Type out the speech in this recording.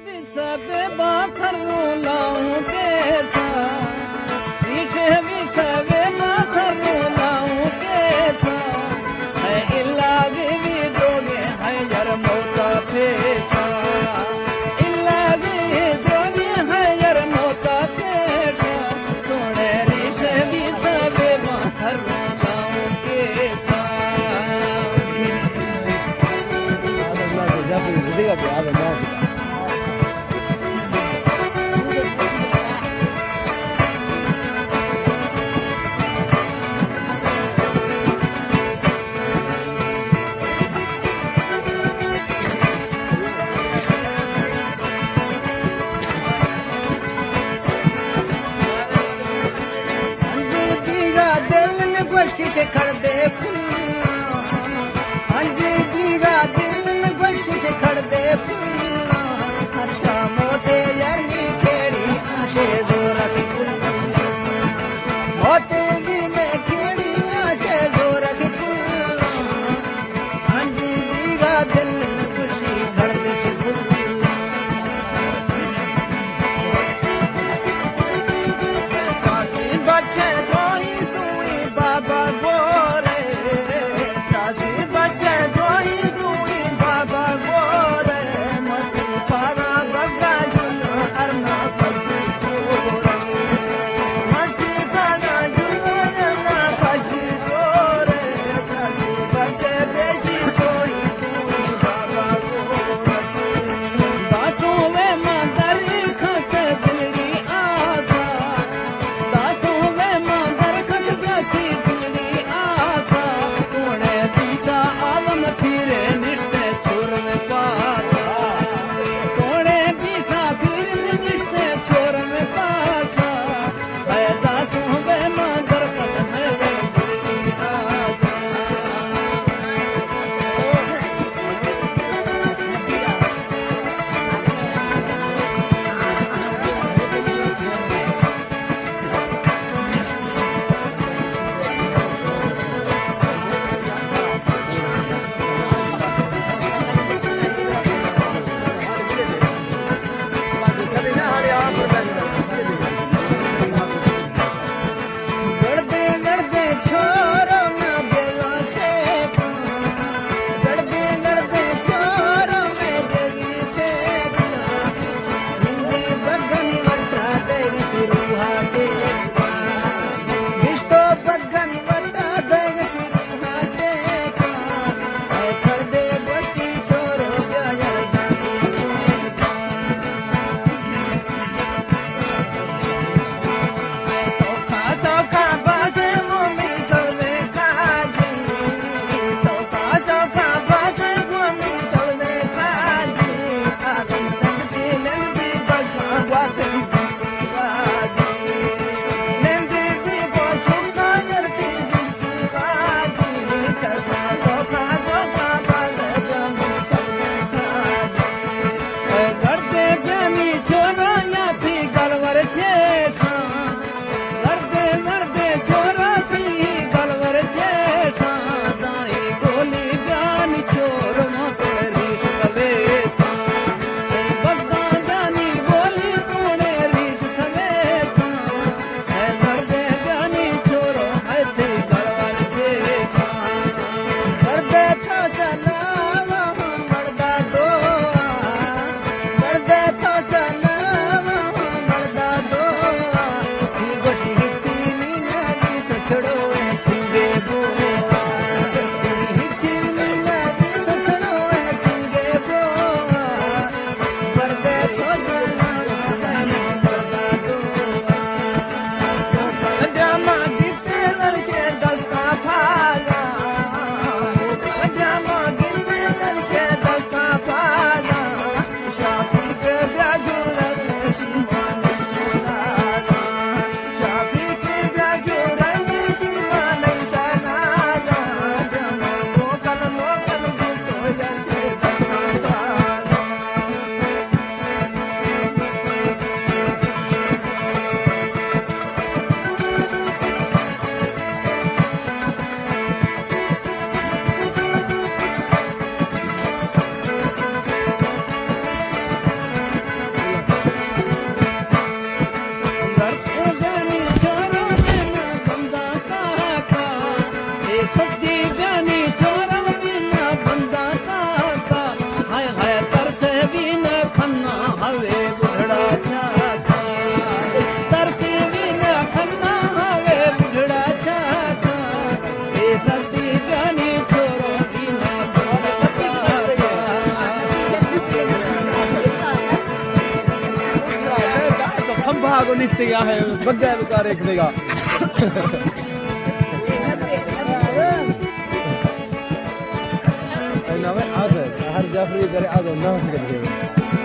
سبے باخر رولاؤں کیسا، پیچھے بھی سبے باخر رولاؤں کیسا، ہے الا بھی بھی دوگے ہے یار موتا پیسا، الا بھی بھی دوگے ہے یار موتا پیسا، سونے ریشے بھی سبے باخر رولاؤں کیسا۔ انجی دیگا دل نے گوشش کھڑ دے پھلاں، انجی دیگا دل نے گوشش کھڑ دے پھلاں، اچھا موتے یعنی کیڑی آشے زورک پھلاں، موتے گی نے کیڑی آشے زورک پھلاں۔ انجی دیگا دل نے گوشی کھڑ دے پھلاں۔ کاسی بچے دوئی دوئی بابا گورے، آگو نیست گیا ہے، بگا بکار ایک دیگا۔ اے نام ہے آزر، ہر جعفری کرے آزر، نام سے کرے۔